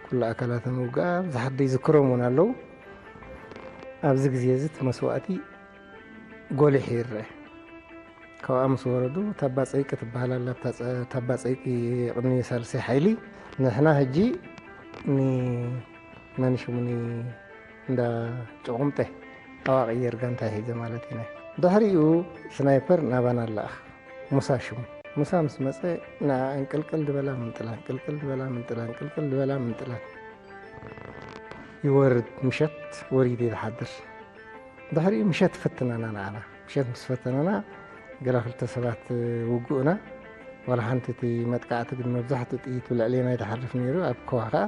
ኩሉ ኣካላተን ውግኣ፣ ብዙሓት ዘይዝክሮም እውን ኣለዉ። ኣብዚ ግዜ እዚ እቲ መስዋእቲ ጎሊሑ ይረአ። ካብኣ ምስ ወረዱ፣ ታባ ጸይቂ ትበሃል ኣላ። ኣብታ ጸ-፣ ታባ ጸይቂ ቅድሚ ሳልሳይ ሓይሊ፣ ንሕና ሕጂ ን-፣ መን ሽሙ ን-፣ እንዳ ጨቑምጠ፣ ኣብኣ ቀየር ጋንታ ሒዘ ማለት ኢና። ድሕሪኡ ስናይፐር ናባና ኣለኣኽ። ሙሳ ሽሙ። ሙሳ ምስ መጸ፣ ንኣ እንቅልቅል ድበላ ምንጥላን፣ ቅልቅል ድበላ ምንጥላን፣ ቅልቅል ድበላ ምንጥላን። ይወርድ፣ ምሸት ወሪዱ ይዝሓድር። ድሕሪኡ ምሸት ፈትናና ንዓና። ምሸት ምስ ፈተናና፣ ገለ ክልተ ሰባት ውጉእና፣ ዋላ ሓንቲ እቲ መጥቃዕቲ ግን መብዛሕትኡ ጥይት ብልዕሌና ይትሓርፍ ነይሩ። ኣብ ከዋ ከኣ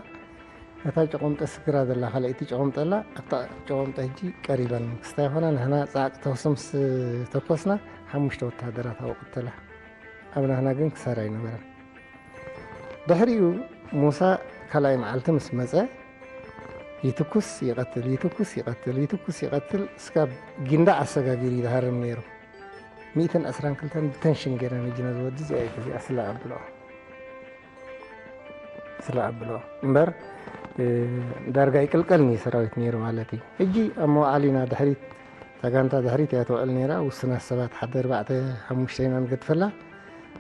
እታ ጨቖምጠ ስግራ ዘላ ካልኣይቲ ጨቖምጠ ኣላ። ኣብታ ጨቖምጠ ሕጂ ቀሪበን ክስታ ይኾና፣ ንሕና ጻዕቂ ተኹሲ ምስ ተኮስና፣ ሓሙሽተ ወተሃደራት ኣብኡ ቅተላ። ኣብ ናህና ግን ክሳራ ኣይነበረን። ድሕሪኡ ሙሳ ካልኣይ መዓልቲ ምስ መጸ፣ ይትኩስ ይቐትል፣ ይትኩስ ይቐትል፣ ይትኩስ ይቐትል፣ እስካብ ጊንዳዕ ኣሰጋጊሩ ይዝሃርም ነይሩ። ሚእትን ዕስራን ክልተን ብተንሽን ገይረን፣ ሕጂ ነዚ ወዲ እዚኣ እዩ፣ እዚኣ ስለ ኣብሎ፣ ስለ ኣብሎ እምበር፣ እ፣ ዳርጋ ይቅልቀል እዩ ሰራዊት ነይሩ ማለት እዩ። ሕጂ ኣብ መውዓሊ ኢና ድሕሪት፣ እታ ጋንታ ድሕሪት እያ ትውዕል ነይራ። ውሱናት ሰባት ሓደ ኣርባዕተ ሓሙሽተ ኢና ንገድፈላ።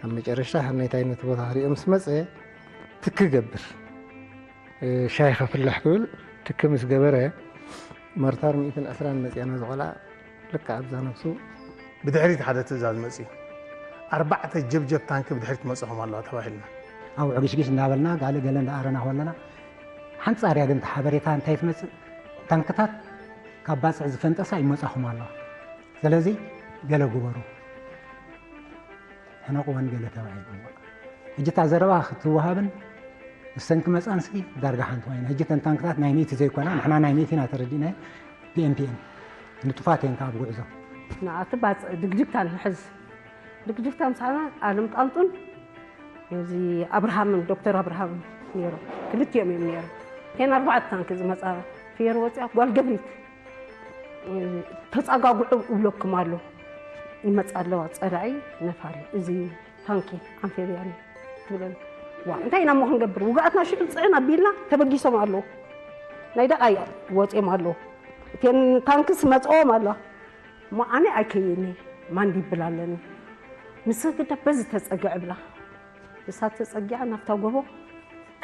ኣብ መጨረሽታ ሃነይታይ ነቲ ቦታ ክሪኦ ምስ መጸ ትኪ ገብር፣ እ፣ ሻሂ ከፍልሕ ክብል ትኪ ምስ ገበረ፣ መርታር ሚእትን ዕስራን መጽያና ዝቖልዓ ልክዕ ኣብዛ ነብሱ። ብድሕሪት ሓደ ትእዛዝ መጽዩ፣ ኣርባዕተ ጀብጀብ ታንኪ ብድሕሪት መጽኹም ኣለዋ ተባሂልና። ኣብ ዕግሽግሽ እንዳበልና ጋለ ገለ እንዳኣረና ከለና፣ ሓንጻር እያ ግን እቲ ሓበሬታ እንታይ ትመጽእ? ታንክታት ካብ ባጽዕ ዝፈንጠሳ ይመጻኹም ኣለዋ። ስለዚ ገለ ግበሩ። ሕነቕወን ገለ ተባሂሉ። ሕጂ እታ ዘረባ ክትወሃብን እሰን ክመጻንሲ ዳርጋ ሓንቲ ኮይና። ሕጂ እተን ታንክታት ናይ ሚእቲ ዘይኮና፣ ንሕና ናይ ሚእቲ ኢና ተረዲእናዮ። ፒኤም ፒኤም ንጡፋት እየን ካብ ጉዕዞ። ንኣቲ ባጽዕ ድግድግታ ንሕዝ። ድግድግታ ምሳና ኣለም ጣንጡን እዚ ኣብርሃምን ዶክተር ኣብርሃምን ነይሮም። ክልቲኦም እዮም ነይሮም። እተን ኣርባዕተ ታንኪ ዝመጻ ፍየር ወጽያ ጓል ገብሪት ተጻጋግዑ እብለኩም ኣሎ። ይመጻ ኣለዋ ጸላኢ ነፋሪ። እዚ ታንኪ ኣምፌብያን እዩ ትብለኒ። ዋ፣ እንታይ ኢና እሞ ክንገብር? ውግኣትና ሽዑ ጽዕን ኣቢልና ተበጊሶም ኣለዉ። ናይ ደቓይ ወጺኦም ኣለዉ። እተን ታንክስ መጽኦም ኣለዋ። እሞ ኣነ ኣይከይኒ፣ ማንዲብል ኣለኒ። ንስኺ ግዳ በዚ ተጸግዒ ብላ። ንሳ ተጸጊዓ ናብታ ጎቦ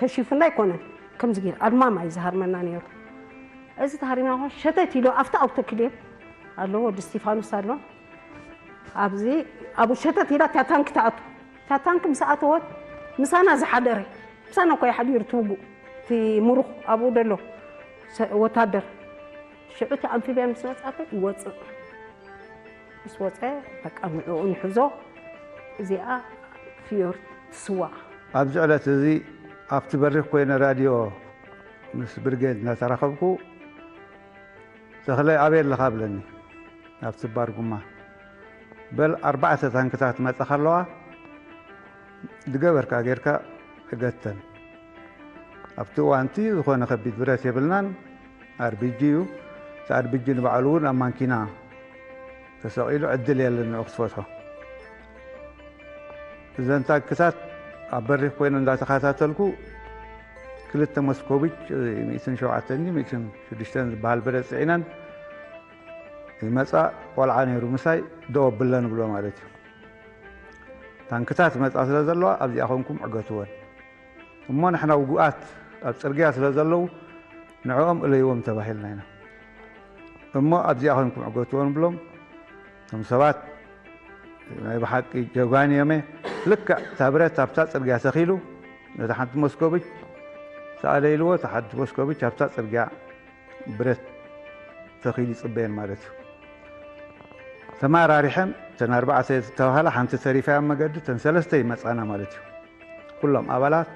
ከሺፉና ኣይኮነን። ከምዚ ገይሩ ኣድማማ እዩ ዝሃርመና ነይሩ። እዚ ተሃሪምና እኮ ሸተት ኢሉ ኣብቲ ኣውቶክሌቭ ኣሎ፣ ወዲ እስቲፋኖስ ኣሎ። ኣብዚ ኣብኡ ሸተት ኢላ እታ ታንክ ትኣቱ። እታ ታንክ ምስ ኣተወት ምሳና ዝሓደረ፣ ምሳና እኮ እዩ ሓዲሩ እቲ ውጉእ፣ እቲ ምሩኽ ኣብኡ ዘሎ ሰ-፣ ወታደር። ሽዑ እቲ ኣምፊብያ ምስ መጻ እኮ ይወጽእ። ምስ ወጸ በቃ ንዕኡ ንሕዞ፣ እዚኣ ፍዮር ትስዋእ። ኣብዚ ዕለት እዚ ኣብቲ በሪኽ ኮይነ ራድዮ ምስ ብርጌድ እናተራኸብኩ፣ "ተኽለ ኣበይ ኣለኻ?" ብለኒ፣ ኣብ ስባር ጉማ። "በል ኣርባዕተ ታንክታት መጻኻ ኣለዋ፣ ዝገበርካ ጌርካ እገተን። ኣብቲ እዋንቲ ዝኾነ ከቢድ ብረት የብልናን፣ ኣርቢጂ እዩ። እቲ ኣርቢጂ ንባዕሉ እውን ኣብ ማንኪና ተሰቒሉ፣ ዕድል የለን ንዑ ክትፈትሖ።" እዘን ታንክታት ኣብ በሪኽ ኮይነ እንዳተኸታተልኩ፣ ክልተ ሞስኮቪች፣ ሚእትን ሸውዓተን ሚእትን ሽዱሽተን ዝበሃል ብረት ጽዒነን ይመጻ። ቆልዓ ነይሩ ምሳይ፣ ደው ኣብለን ብሎ ማለት እዩ። ታንክታት ይመጻ ስለ ዘለዋ ኣብዚኣ ኮንኩም ዕገትወን። እሞ ንሕና ውጉኣት ኣብ ጽርግያ ስለ ዘለዉ ንዕኦም እለይዎም ተባሂልና ኢና። እሞ ኣብዚኣ ኮንኩም ዕገትዎ ንብሎም። እቶም ሰባት ናይ ብሓቂ ጀጋኑ እዮም። ልክዕ እታ ብረት ኣብታ ጽርግያ ተኺሉ፣ ነታ ሓንቲ ሞስኮቪች ተኣለይልዎ፣ እታ ሓንቲ ሞስኮቪች ኣብታ ጽርግያ ብረት ተኺሉ ይጽበየን ማለት እዩ። ተመራሪሐን እተን ኣርባዕተ ዝተባህላ ሓንቲ ተሪፋ ኣብ መገዲ፣ እተን ሰለስተ ይመጻና ማለት እዩ። ኩሎም ኣባላት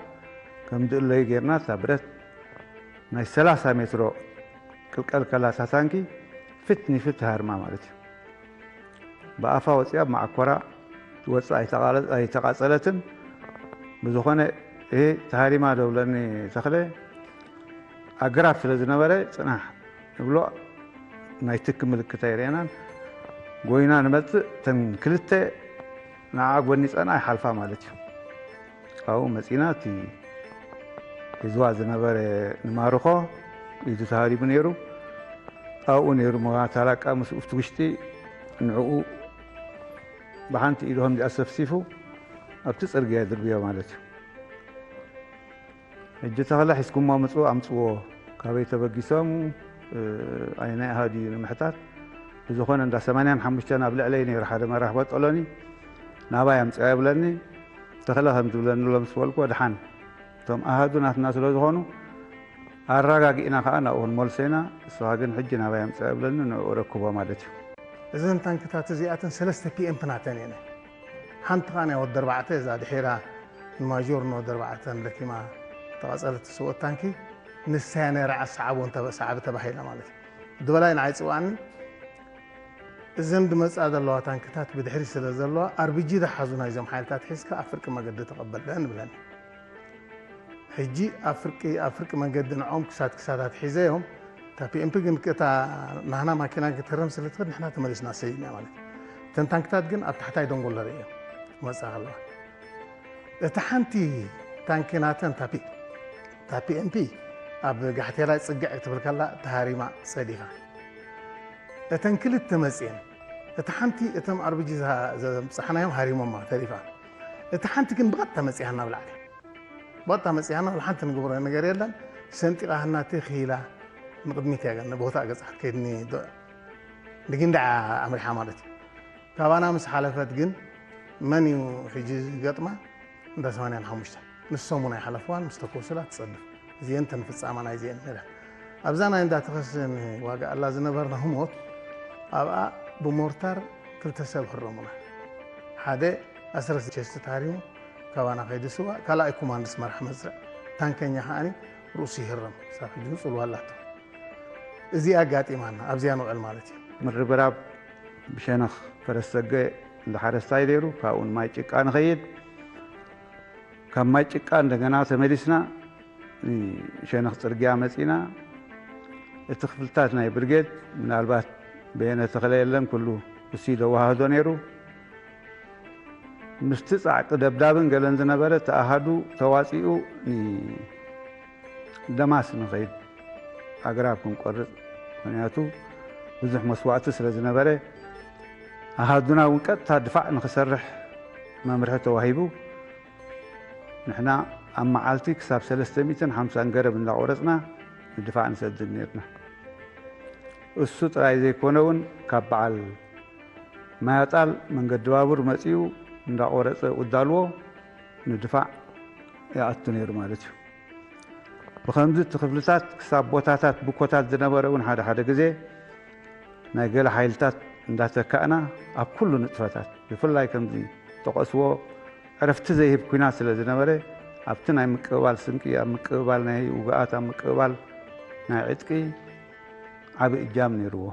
ከም ዝእለዩ ጌርና እታ ብረት ናይ ሰላሳ ሜትሮ ቅልቀል ከላ እታ ታንኪ ፊት ንፊት ተሃርማ ማለት እዩ። ብኣፋ ወፂኣ ብመዓኮራ ትወፅእ ኣይተቓለ-፣ ኣይተቓፀለትን። ብዝኾነ ይሄ ተሃሪማ ዶ ብለኒ ተኽለ ኣግራብ ስለ ዝነበረ ፅናሕ ንብሎ ናይ ትኪ ምልክት ኣይረአናን። ጎይና ንመፅእ እተን ክልተ ንዓ ጎኒ ፀንዓ ይሓልፋ ማለት እዩ። ካብኡ መፂና እቲ ሒዝዋ ዝነበረ ንማርኾ ኢዱ ተሃሪሙ ነይሩ። ኣብኡ ነይሩ መዋታላቃ ምስ ኡፍቲ ውሽጢ ንዕኡ ብሓንቲ ኢዱ ከምዚኣ ሰፍሲፉ ኣብቲ ጽርግያ ይድርብዮ ማለት እዩ። ሕጂ ተኽለ ሒዝኩሞ ምጽኡ ኣምጽዎ፣ ካበይ ተበጊሶም፣ እ፣ ኣይናይ ኣሃዱ እዩ ንምሕታት። ብዝኾነ እንዳ ሰማንያን ሓሙሽተን ኣብ ልዕለይ ነይሩ ሓደ መራኽቦ ጠሎኒ፣ ናባይ ኣምጽኣ ይብለኒ። ተኽለ ከም ዝብለኒ ኣሎ ምስ በልኩ፣ ድሓን እቶም ኣሃዱ ናትና ስለ ዝኾኑ ኣረጋጊእና ከኣ ናብኡ ክንመልሶ ኢና። ንስኻ ግን ሕጂ ናባይ ኣምጽኣ ይብለኒ፣ ንዕኡ ረክቦ ማለት እዩ። እዘን ታንክታት እዚኣተን ሰለስተ ፒ ኤም ፒ ናተን እየን። ሓንቲ ኸኣ ናይ ወዲ ኣርባዕተ፣ እዛ ድሒራ ንማጆር ንወዲ ኣርባዕተ ንለኪማ ተቐጸለት ትስወት ታንኪ፣ ንሳ እያ ነይራ ኣሰዓቦ እንተ-፣ ሰዓቢ ተባሂላ ማለት እዩ። ወዲ በላይ ንዓይ ጽውዓኒ፣ እዘን ድመጻ ዘለዋ ታንክታት ብድሕሪ ስለ ዘለዋ፣ ኣር ቢ ጂ ዝሓዙ ናይዞም ሓይልታት ሒዝካ ኣብ ፍርቂ መገዲ ተቐበለን ንብለኒ። ሕጂ ኣብ ፍርቂ፣ ኣብ ፍርቂ መንገዲ ንዖም ክሳት ክሳታት ሒዘዮም፣ እታ ፒ ኤም ፒ ግን እታ ናህና ማኪና ክትህረም ስለ ትኽእል ንሕና ተመሊስና ሰይምና ማለት እዩ። እተን ታንክታት ግን ኣብ ታሕታይ ደንጎለር እዮም ክመጻ ከለዋ። እታ ሓንቲ ታንኪ ናተን እታ ፒ-፣ እታ ፒ ኤም ፒ ኣብ ጋሕቴላይ ጽግዕ ክትብል ከላ ተሃሪማ ጸዲፋ። እተን ክልተ መጽየን፣ እታ ሓንቲ እቶም ኣር ቢ ጂ ዝሃ-፣ ዘምጻሕናዮም ሃሪሞማ ተሪፋ። እታ ሓንቲ ግን ብቐጥታ መጽያና ኣብ ላዕሊ። ብቐጥታ መጽያና፣ ወላ ሓንቲ ንግብሮ ነገር የለን። ሰንጢቓ ሃናቲ ኺላ ንቕድሚት እያ፣ ንቦታ ገጻ ክትከይድ ኒ-፣ ዶ-፣ ንጊንዳዕ ኣምሪሓ ማለት እዩ። ካባና ምስ ሓለፈት ግን መን እዩ ሕጂ ዝገጥማ? እንዳ ሰማንያን ሓሙሽተን። ንሶም እውን ኣይሓለፍዋን፣ ምስ ተኮሱላ ትጸድፍ። እዚአን ተን ፍጻማ ናይዚአን ነይረን። ኣብዛ ናይ እንዳ ተኸስን ዋጋ ኣላ ዝነበርና ህሞት፣ ኣብኣ ብሞርታር ክልተ ሰብ ህረሙና። ሓደ ኣስረስ ቸስት ተሃሪሙ ካባና ከይዱ ስዋ፣ ካልኣይ ኮማንድስ መራሕ መስርዕ፣ ታንከኛ ከኣኒ ርእሱ ይህረም። ክሳብ ሕጂ እውን ጽልዋ ኣላቶ። እዚኣ ኣጋጢማና፣ ኣብዚኣ ንውዕል ማለት እዩ። ምርብራብ ብሸነኽ ፈረስ ሰገ እንዳ ሓረስታይ ነይሩ፣ ካብኡ ንማይ ጭቃ ንኸይድ። ካብ ማይ ጭቃ እንደገና ተመሊስና ንሸነኽ ጽርግያ መጺና። እቲ ክፍልታት ናይ ብርጌድ ምናልባት በየነ ተኽለ የለን፣ ኩሉ እሱ ይደዋህዶ ነይሩ። ምስቲ ጻዕቂ ደብዳብን ገለን ዝነበረ እቲ ኣሃዱ ተዋጺኡ ንደማስ ንኸይድ ኣግራብ ክንቆርጽ፣ ምኽንያቱ ብዙሕ መስዋእቲ ስለ ዝነበረ፣ ኣሃዱና እውን ቀጥታ ድፋዕ ንኽሰርሕ መምርሒ ተዋሂቡ። ንሕና ኣብ መዓልቲ ክሳብ ሰለስተ ሚእትን ሓምሳን ገረብ እንዳቆረጽና ንድፋዕ ንሰድድ ነርና። እሱ ጥራይ ዘይኮነ እውን ካብ በዓል ማያጣል መንገዲ ባቡር መጺኡ እንዳቆረጸ ውዳልዎ ንድፋዕ ይኣቱ ነይሩ ማለት እዩ። ብኸምዚ እቲ ክፍልታት ክሳብ ቦታታት ብኮታት ዝነበረ እውን ሓደ ሓደ ግዜ ናይ ገለ ሓይልታት እንዳተካእና ኣብ ኩሉ ንጥፈታት ብፍላይ ከምዚ ጠቐስዎ ዕረፍቲ ዘይህብ ኲናት ስለ ዝነበረ ኣብቲ ናይ ምቅብባል ስንቂ፣ ኣብ ምቅብባል ናይ ውግኣት፣ ኣብ ምቅብባል ናይ ዕጥቂ ዓቢ እጃም ነይርዎ።